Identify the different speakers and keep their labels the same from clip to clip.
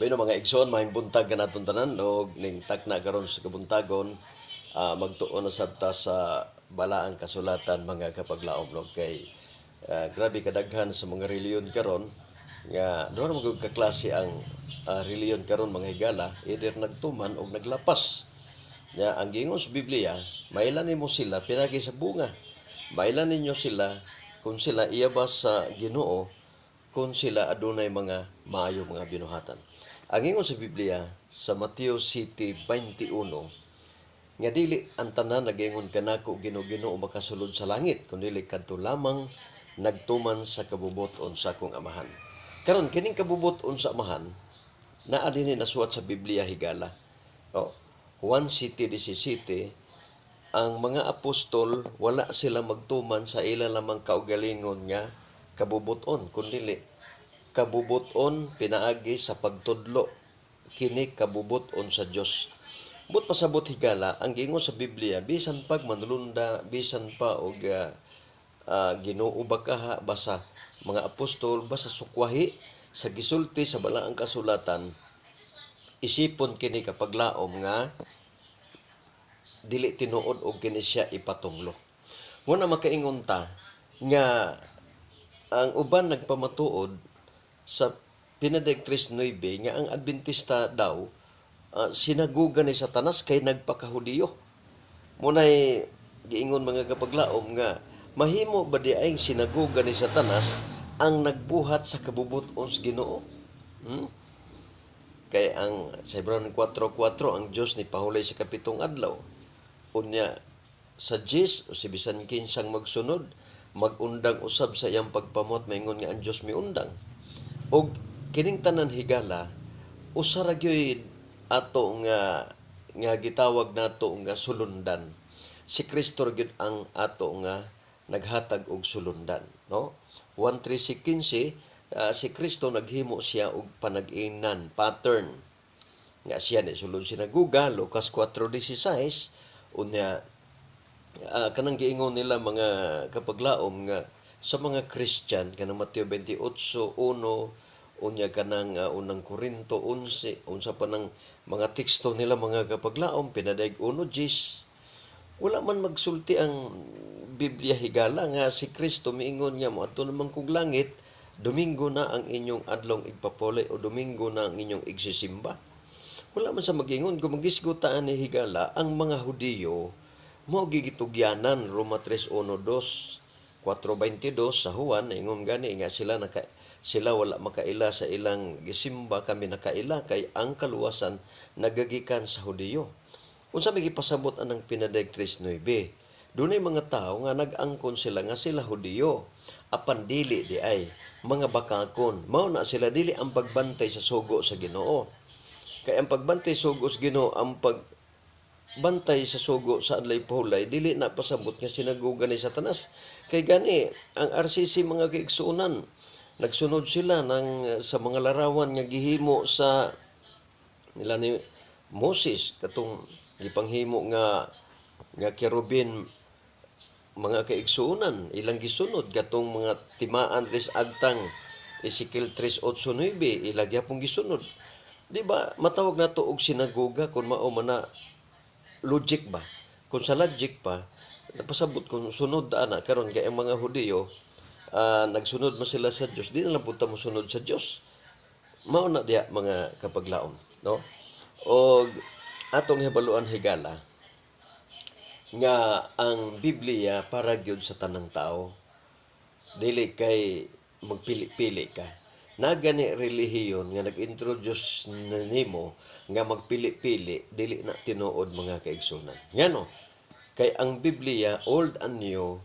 Speaker 1: Bueno, mga igsoon, maayong buntag kanatong tanan og ning takna karon sa kabuntagon, magtuon na sab ta sa balaang kasulatan, mga kapaglaom, no, kay grabe kadaghan sa mga relihiyon karon nga duha ra man gud ka klase ang relihiyon karon, mga higala, either nagtuman o naglapas. Nya ang giingon sa Biblia, maila nimo sila pinaagi sa bunga. Maila ninyo sila kung sila iya ba sa Ginoo kung sila adunay mga maayo mga binuhatan. Ang ingon sa Biblia sa Mateo 7:21 nga dili ang tanan nagaingon kanako, "Ginoo, Ginoo," makasulod sa langit, kundi kadto lamang nagtuman sa kabubut-on sa akong Amahan. Karon, kining kabubut-on sa Amahan naa dinhi nasuwat sa Biblia, higala. No? Juan 7:17, ang mga apostol wala sila magtuman sa ila lamang kaugalingon nga kabubut-on, kundi kabubut-on pinaagi sa pagtudlo, kini kabubut-on sa Dios. But pasabot, higala, ang giingon sa Biblia, bisan pag manulunda, bisan pa og Ginoo ba kaha, basta mga apostol, basta sukwahi sa gisulti sa balaang kasulatan, isipon kini kapaglaom nga dili tinuod og kini siya ipatunglo. Muna makaingon ta nga ang uban nagpamatuod sa Pinadayag 3.9 nga ang Adventista daw sinaguga ni Satanas kay nagpakahudiyo. Munay giingon, mga kapaglaom, nga mahimo ba di ay sinaguga ni Satanas ang nagbuhat sa kabubut-on sa Ginoo? Hmm? Kay ang sa Hebreo 4.4, ang Dios ni pahulay sa kapitong adlaw. Unya sa Jis o si bisan kinsang magsunod magundang usab sa iyang pagpamot, maingon nga ang Dios miundang. Og kining tanan, higala, usa ra gyud ato nga nga gitawag nato nga sulundan. Si Kristo ra gyud ang ato nga naghatag og sulundan, no? 1:13-15, si Kristo naghimo siya og panag-inan, pattern nga siya ni sulod sinaguga, Lucas 4:16. Unya kanang giingon nila, mga kapaglaom, nga sa mga Christian, kanang Mateo 28:1, unya kanang unang Korinto 11, unsa pa nang mga teksto nila, mga kapaglaom, Pinadayag 1:10. Wala man magsulti ang Biblia, higala, nga si Kristo miingon nga moadto naman kog langit, Domingo na ang inyong adlong igpapuli o Domingo na ang inyong igsisimba. Wala man sa magingon. Kung magisgutan ni, higala, ang mga Hudiyo mao gigitugyanan Roma 3:1-2, 4:22 sa Juan, ingon gani nga sila wala makaila sa ilang gisimba, kami nakaila kay ang kaluwasan nagagikan sa Hudiyo. Unsa may gipasabot anang Pinadayag 3.9? Dunay mga tao nga nag-angkon sila nga sila Hudiyo apan dili di ay, mga bakakon. Mao na sila dili ang pagbantay sa sugo sa Ginoo. Kay ang pagbantay sugo sa Ginoo, ang pagbantay sa sugo sa adlay pahulay, dili na pasabot nga sinaguga ni Satanas. Kay gani ang RCC, mga kaigsuonan, nagsunod sila ng sa mga larawan nga gihimo sa nila ni Moses, katong gipanghimo nga nga kerubin, mga kaigsuonan, ilang gisunod katong mga timaan ris agtang, Ezekiel 3:8-9, ila gyapon gisunod. Di ba matawag nato og sinagoga kung mao man na logic ba? Kung sa logic pa napasabot kung sunod ana karon, kay ang mga Hudiyo nagsunod man sila sa Dios, di na lang punta mo sunod sa Dios. Mao na diha, mga kapaglaom, no? Og atong hibaluan, higala, nga ang Biblia para gyud sa tanang tao, dili kay magpili-pili ka. Na gani relihiyon nga nag-introduce na nimo nga magpili-pili, dili na tinuod, mga kaigsunan. Ngano? Kay ang Biblia, Old and New,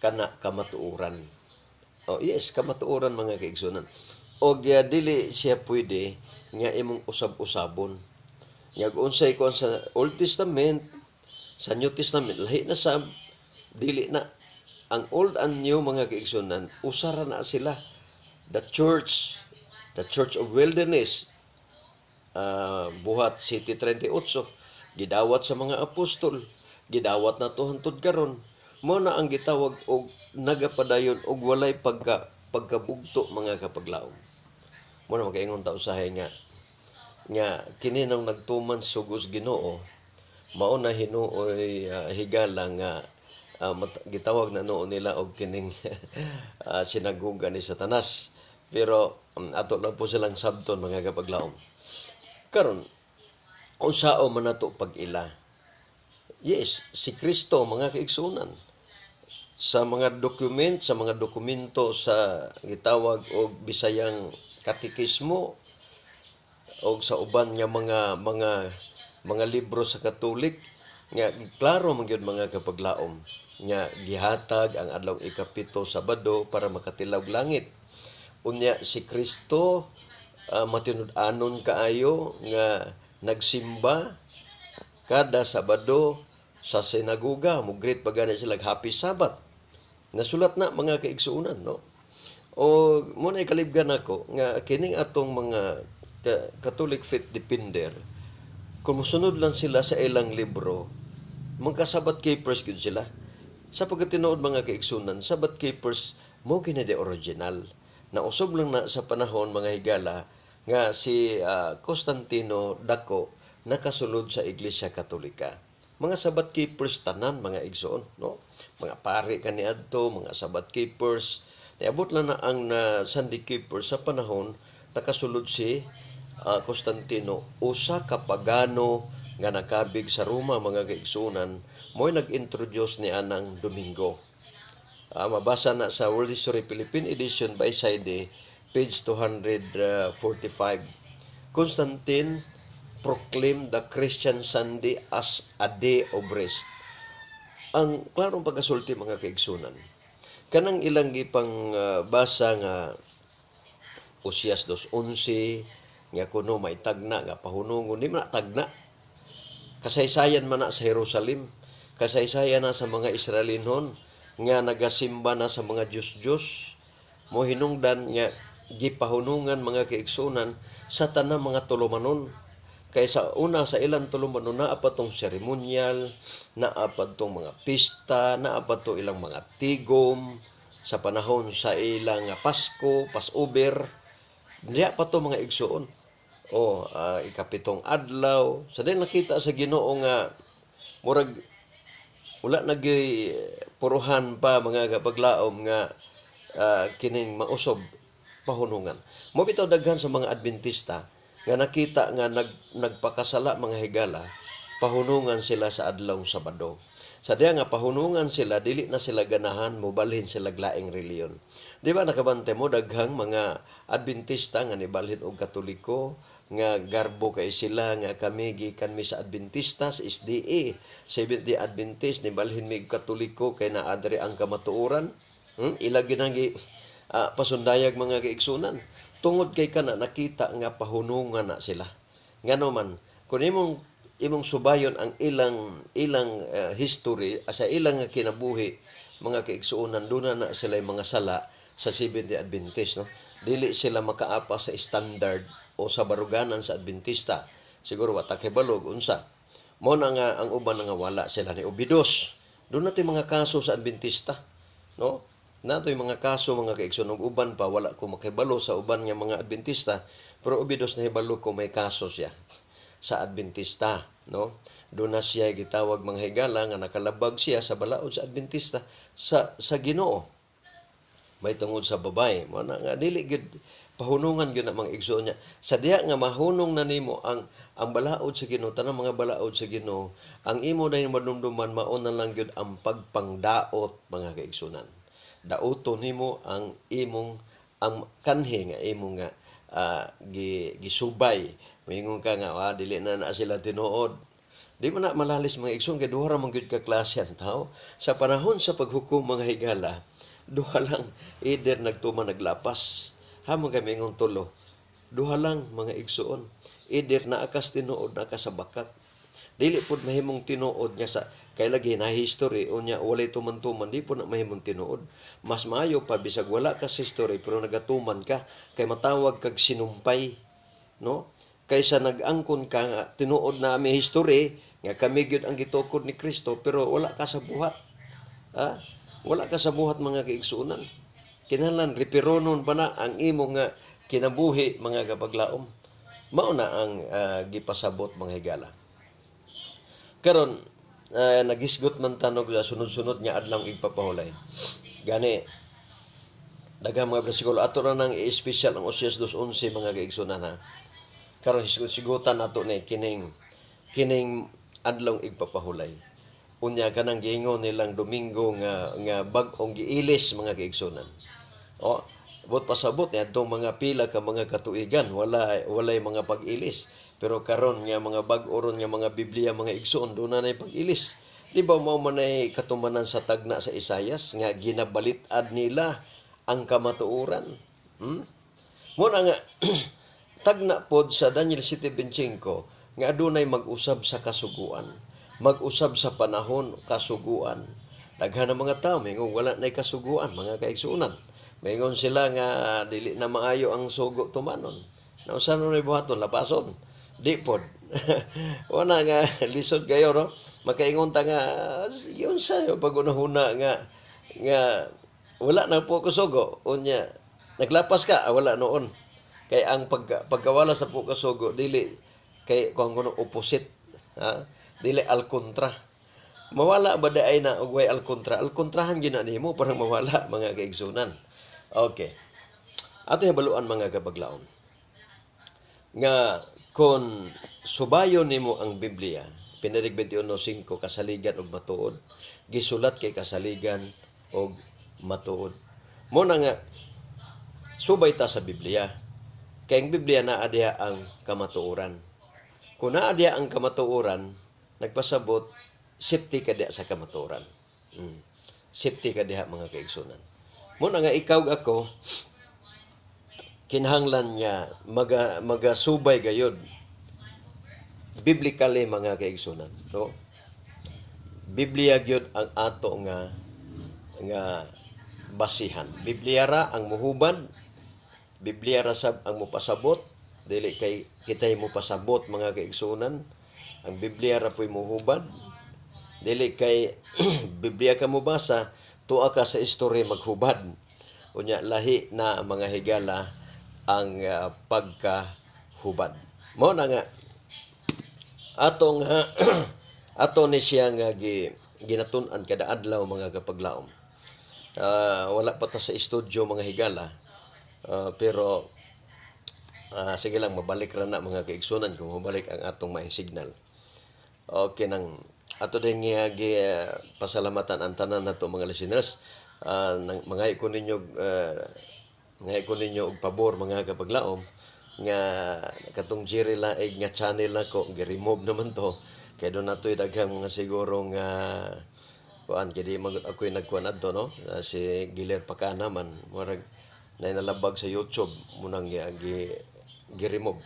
Speaker 1: kana kamatuoran. Oh yes, kamatuoran, mga kaigsunan. Og dili siya pwede nga imong usab-usabon. Nga unsay kuan sa Old Testament, sa New Testament lahi na sa, dili na. Ang Old and New, mga kaigsunan, usara na sila. The Church of Wilderness, Buhat 7:38, gidawat sa mga apostol, gidawat na to hantod karon. Mao na ang gitawag og nagapadayon og walay pagkabugto, mga kapaglaom. Mo na makaingon ta usahay nga Nga kini nang nagtuman sugos Ginoo, mao na hinuoy higala nga gitawag na noon nila og kining sinagoga ni Satanas. Pero ato lang po silang sabton, mga kapaglaom. Karon, unsao man nato pag-ila? Yes, si Kristo, mga kaigsunan, sa mga document, sa mga dokumento sa gitawag og Bisayang Katekismo o sa uban nga mga libro sa Katolik, nga klaro man gyud, mga kapaglaom, nga gihatag ang adlaw ikapito, Sabado, para makatilawg langit. Unya si Kristo matinud-anon kaayo nga nagsimba kada Sabado sa sinagoga. Mo greet pa gani sila, "Happy Sabbath." Nasulat na, mga kaigsuonan, no? O mo na ikalibgan nako nga kining atong mga Catholic faith defender, kung mosunod lang sila sa ilang libro, magka-Sabbath keepers gyud sila. Sa pagkatinuod, mga kaigsunan, Sabbath keepers mo kini the original. Nausob lang na sa panahon, mga higala, nga si Constantino Dako nakasulod sa Iglesia Katolika. Mga Sabbath keepers tanan, mga igsoon, no? Mga pari kaniadto, mga Sabbath keepers. Niabot lang na ang Sunday keepers sa panahon nakasulod si Constantino, usa ka pagano nga nakabig sa Roma, mga kaigsuonan, mo'y nag-introduce ni anang Domingo. Mabasa na sa World History Philippine Edition by Saide, page 245. Constantine proclaimed the Christian Sunday as a day of rest. Ang klarong pagkasulti, mga kaigsunan, kanang ilang gipang basa nga Osias 2:11 nga kuno may tagna nga pahunungon, di man na tagna. Kasaysayan man na sa Jerusalem, kasaysayan na sa mga Israelinhon nga nagasimba na sa mga Diyos-Diyos, mo hinungdan nga gipahunungan, mga kaigsunan, sa tanang mga tulumanon. Kay sa una, sa ilang tulumanon, naa pa tong seremonyal, naa pa tong mga pista, naa pa to ilang mga tigom sa panahon sa ilang Pasko, Passover. Diya pa to, mga igsuon. O ikapitong adlaw, sa din nakita sa Ginoo nga murag wala nagyoy puruhan pa, mga kapaglaom, nga kining mausob pahunungan. Mo bitaw daghan sa mga Adventista nga nakita nga nagpakasala, mga higala, pahunungan sila sa adlaw Sabado. Sa diya nga pahunungan sila, dili na sila ganahan mobalhin sila laing reliyon. Di ba nakabante mo daghang mga Adventista nga nibalhin og Katoliko, nga garbo kay sila nga kami gikan mi sa Adventista, sa SDA, Seventh Day Adventist, nibalhin mi Katoliko kay naa diri ang kamatuoran? Ila ginagi pasundayag, mga kaigsunan. Tungod kay kana nakita nga pahunungan na sila. Ngano man kun imong subayon ang ilang history sa ilang kinabuhi, mga kaigsuonan, duna na sila mga sala sa Seventh Day Adventist, no? Dili sila makaapa sa standard o sa baruganan sa Adventista. Siguro wa ta kabalo unsa. Mo na nga ang uban nga wala sila ni obidos. Doon na mga kaso sa Adventista, no? Natoy mga kaso, mga kaigsoon, ug uban pa, wala ko makibalo sa uban nga mga Adventista, pero obidos nahibalo ko may kaso siya sa Adventista, no? Doon na siya gitawag, mga higala, nga nakalabag siya sa balaod sa Adventista sa Ginoo. May tungod sa babae, mo na nga dili gyud pahunungan gyud na, mga igsoon niya. Sa diha nga mahunong na nimo ang balaod sa Ginoo, tanang mga balaod sa Ginoo, ang imo na madumduman mao na lang gyud ang pagpangdaot, mga kaigsunan. Dauto nimo ang imong ang kanhi nga imong nga gisubay. Moingon ka nga dili na na sila tinuod. Di man na malalis, mga igsoon, kay duha ra man gyud ka klase ang tao. Sa panahon sa paghukom, mga higala, duha lang, either nagtuman, naglapas. Hamon kay mingon tulo. Duha lang, mga igsoon. Either naa kas tinuod, naa ka sa bakak. Dili pud mahimong tinuod nga sa kay lagi na history unya walay tuman-tuman, di pud na mahimong tinuod. Mas maayo pa bisag wala ka sa history pero nagatuman ka kay matawag kag sinumpay, no? Kaysa nag-angkon ka nga tinuod na may history nga kami gyud ang gitukod ni Kristo pero wala ka sa buhat. Ha? Wala ka sa buhat, mga kaigsuonan. Kinahanglan reperonon pa na ang imo nga kinabuhi, mga kapaglaom. Mao na ang gipasabot, mga higala. Karon naghisgot man tanog sa sunod-sunod nga adlaw igpapahulay. Gani daghang mga bersikulo ato ra nang i-espesyal ang Osias 2:11, mga kaigsunan, ha. Karon hisgot-hisgotan nato ni kining kining adlaw igpapahulay. Unya kanang giingon nilang Domingo nga nga bag-ong giilis, mga kaigsunan. O, buot pasabot niadtong mga pila ka mga katuigan walay mga pag-ilis. Pero karon nga mga bag-o ron nga mga Biblia, mga igsoon, doon na pag-ilis. Di ba mao man ay katumanan sa tagna sa Isayas nga ginabalit-ad nila ang kamatuoran? Hmm? Mo na nga tagna pod sa Daniel 7:25 nga adunay mag-usab sa kasuguan, mag-usab sa panahon kasuguan. Daghan ng mga tao mingon wala nay kasuguan, mga kaigsuonan. Mingon sila nga dili na maayo ang sugo tumanon. Nausa na buhaton, lapason? Di pod. Wala nga lisod kayo, no? Makaingon ta nga yun sa pagunahuna nga nga wala na po kasugo, unya naglapas ka, ah, wala noon. Kay ang pagkawala sa po kasugo dili kay kung kuno opposite, ha? Dili al kontra. Mawala ba daay na og way al kontra? Al kontrahan gyud na nimo para mawala, mga kaigsunan. Okay. Ato hibaluan, mga kapaglaom, nga kung subayon nimo ang Biblia, Pinarig 21:5, kasaligan og matuod, gisulat kay kasaligan og matuod. Mo na nga subay ta sa Biblia. Kay ang Biblia naa diha ang kamatuoran. Kung naa diha ang kamatuoran, nagpasabot safety ka diha sa kamatuoran. Safety ka diha, mga kaigsunan. Mo na nga ikaw ug ako kinahanglan nga magasubay gayud biblically, mga kaigsunan. So Biblia gyud ang ato nga nga basihan. Biblia ra ang muhubad, Biblia ra sab ang mupasabot, dili kay kitay mupasabot, mga kaigsunan. Ang Biblia ra po'y muhubad. Dili kay Biblia ka mobasa, tuwa ka sa istorya maghubad. Unya lahi na, mga higala, ang pagkahubad. Mao na nga atong ato ni siya nga ginatun-an kada adlaw, mga kapaglaom. Wala pa ta sa studio, mga higala. Pero sige lang, mabalik ra na, mga kaigsunan, kung mabalik ang atong maayong signal. Okay nang ato din nga gi pasalamatan ang tanan nato mga listeners. Nang mangayo ko ninyo og pabor, mga kapaglaom, nga katong Jerry Laig nga channel nako gi-remove naman to kay doon natoy daghang mga siguro nga kuan kay di man ako'y nagkuan adto, no? Si Giler Pakana man murag nay nalabag sa YouTube munang gi gi-remove.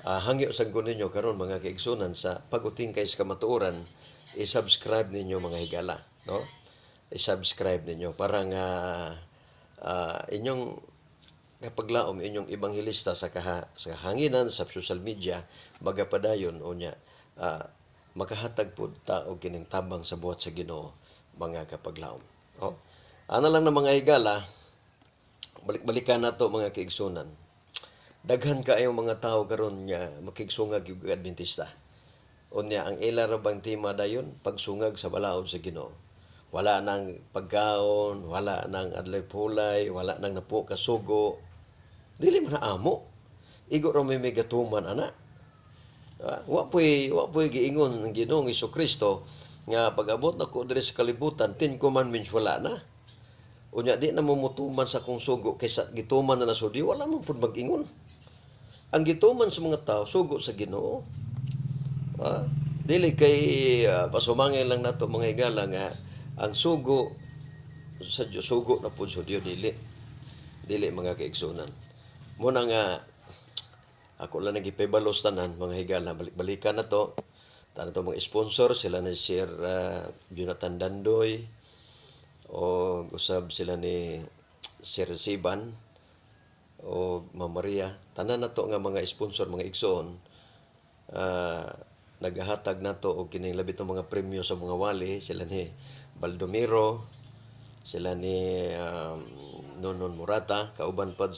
Speaker 1: Hangyo sad ko ninyo karon, mga kaigsunan, sa pag-utingkay sa kamatuoran, i-subscribe ninyo, mga higala, no? I-subscribe ninyo para nga inyong kapaglaom, inyong ebanghelista sa kahanginan, sa social media, magapadayon, unya makahatag pud ta og kining tabang sa buhat sa Ginoo, mga kapaglaom. Oh. Ana lang na, mga higala, balik-balikan nato, mga kaigsunan. Daghan kaayong mga tao karon nga makigsungag og Adventista. Unya ang ila ra bang tema dayon pagsungag sa balaod sa Ginoo. Wala nang pagkaon, wala nang adlay pulay, wala nang napo kasugo. Dili man na amo. Igo ra may gatuman ana. Wa po'y giingon ng Ginoong Kristo nga pag-abot nako diri sa kalibutan, 10 Commandments wala na. Unya di na mo motuman sa akong sugo kaysa gituman na na sa Dios, wala mo pud mag-ingon. Ang gituman sa mga tao sugo sa Ginoo. Dili kay pasumangin lang nato, mga higala, nga ang sugo sa Dios, sugo na pud sa Dios, dili. Dili, mga kaigsunan. Muna nga ako lang nagipaibalos tanan, mga higala, balik-balikan na to. Tanan to mga sponsor sila ni Sir Jonathan Dandoy o usab sila ni Sir Siban o Ma'am Maria. Tanan na to nga mga sponsor, mga igsoon, nagahatag nato og kining labi tong mga premyo sa mga wali, sila ni Baldomero, sila ni Nonon Murata, kauban pad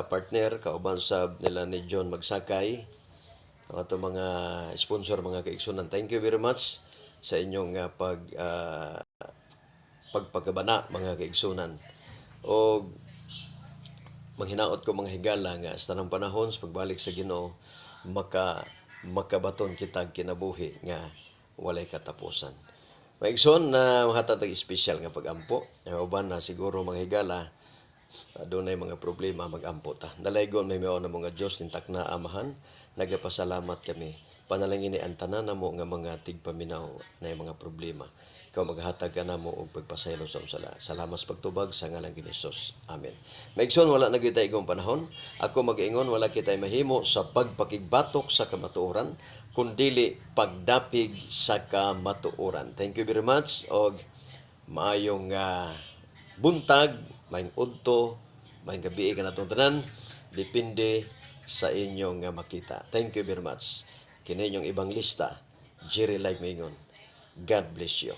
Speaker 1: partner kauban sab nila ni John Magsakay, ang atong mga sponsor, mga kaigsunan. Thank you very much sa inyong pagpagabana, mga kaigsunan. Og manghinaot ko, mga higala, nga sa tanang panahon sa pagbalik sa Ginoo, makabaton kita kinabuhi nga walay katapusan. Maigsoon na mahatag tag espesyal nga pagampo. Uban na siguro, mga higala, adunay mga problema, magampo ta. Dalaygon mahimayon na mga Dios ning takna Amahan, nagapasalamat kami. Panalangini ang tanan namo nga mga tigpaminaw na mga problema. Ikaw maghatag ka namo og pagpasaylo sa sala. Salamat sa pagtubag sa ngalan ni Jesus. Amen. Maigsoon, wala na kita igong panahon. Ako mag-ingon, wala kitay mahimo sa pagpakigbatok sa kamatuoran, kundili pagdapig sa kamatuoran. Thank you very much og maayong buntag, maayong udto, maayong gabi kanatong tanan, depende sa inyong makita. Thank you very much. Kini inyong ebangelista, Jerry Like Mingon. God bless you.